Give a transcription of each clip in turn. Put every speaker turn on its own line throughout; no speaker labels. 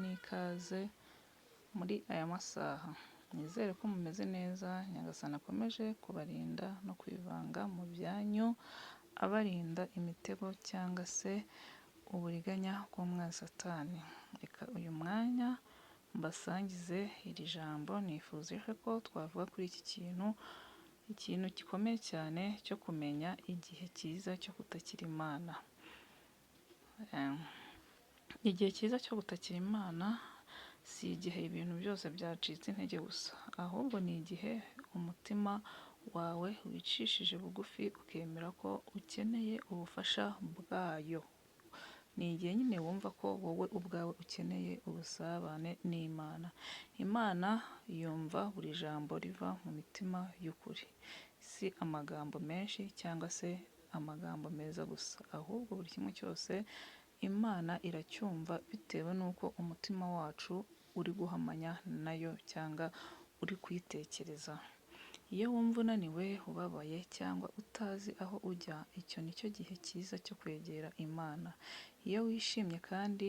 n'ikaze muri aya masaha. Nizere ko mumeze neza, Nyagasani akomeje kubarinda no kwivanga mu byanyu, abarinda imitego cyangwa se uburiganya bw'umwanzi Satani. Reka uyu mwanya mbasangize iri jambo, nifuje ko twavuga kuri iki kintu, ikintu gikomeye cyane cyo kumenya igihe cyiza cyo gutakira Imana. Igihe cyiza cyo gutakira Imana si igihe ibintu byose byacitse intege gusa, ahubwo ni igihe umutima wawe wicishije bugufi ukemera ko ukeneye ubufasha bwayo. Ni igihe nyine wumva ko wowe ubwawe ukeneye ubusabane n'Imana. Imana yumva buri jambo riva mu mitima y'ukuri, si amagambo menshi cyangwa se amagambo meza gusa, ahubwo buri kimwe cyose Imana iracyumva bitewe n'uko umutima wacu uri guhamanya nayo cyangwa uri kuyitekereza. Iyo wumva unaniwe, ubabaye cyangwa utazi aho ujya, icyo ni cyo gihe cyiza cyo kwegera Imana. Iyo wishimye kandi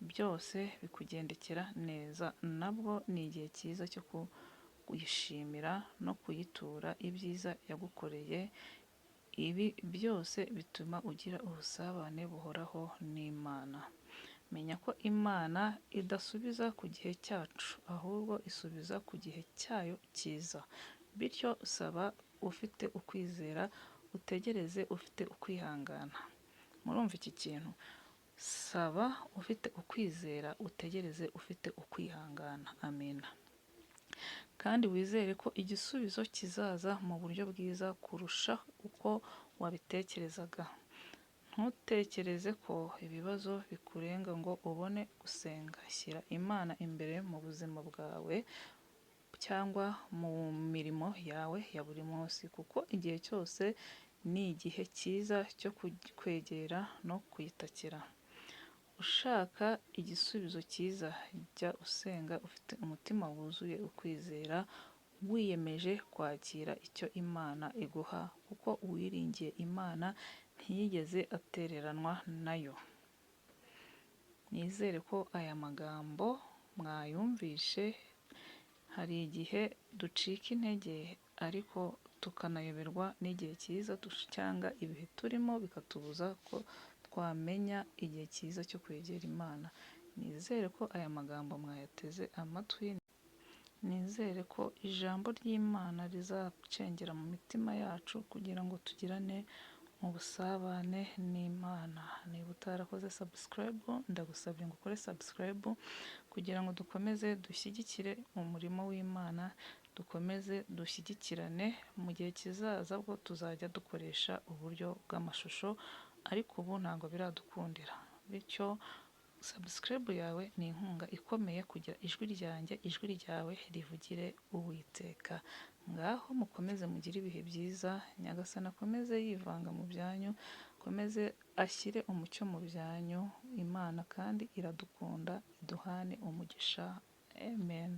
byose bikugendekera neza, nabwo ni igihe cyiza cyo kuyishimira no kuyitura ibyiza yagukoreye. Ibi byose bituma ugira ubusabane buhoraho n'Imana. Menya ko Imana idasubiza ku gihe cyacu, ahubwo isubiza ku gihe cyayo cyiza. Bityo saba ufite ukwizera, utegereze ufite ukwihangana. Murumva iki kintu? Saba ufite ukwizera, utegereze ufite ukwihangana. Amina. Kandi wizere ko igisubizo kizaza mu buryo bwiza kurusha uko wabitekerezaga. Ntutekereze ko ibibazo bikurenga ngo ubone gusenga. Shyira Imana imbere mu buzima bwawe cyangwa mu mirimo yawe ya buri munsi, kuko igihe cyose ni igihe cyiza cyo kwegera no kuyitakira. Ushaka igisubizo cyiza, jya usenga ufite umutima wuzuye ukwizera, wiyemeje kwakira icyo Imana iguha, kuko uwiringiye Imana ntiyigeze atereranwa nayo. Nizere ko aya magambo mwayumvishe, hari igihe ducika intege ariko tukanayoberwa n'igihe cyiza cyangwa ibihe turimo bikatubuza ko twamenya igihe cyiza cyo kwegera Imana. Nizere ko aya magambo mwayateze amatwi, nizere ko ijambo ry'Imana rizacengera mu mitima yacu kugira ngo tugirane mu busabane n'Imana. Niba utarakoze subscribe, ndagusabye ngo ukore subscribe kugira ngo dukomeze dushyigikire umurimo w'Imana, dukomeze dushyigikirane. Mu gihe kizaza bwo tuzajya dukoresha uburyo bw'amashusho, ariko ubu ntabwo biradukundira. Bityo subscribe yawe ni inkunga ikomeye kugira ijwi ryanjye, ijwi ryawe rivugire Uwiteka. Ngaho mukomeze mugire ibihe byiza, Nyagasani akomeze yivanga mu byanyu, akomeze ashyire umucyo mu byanyu. Imana kandi iradukunda, iduhane umugisha. Amen.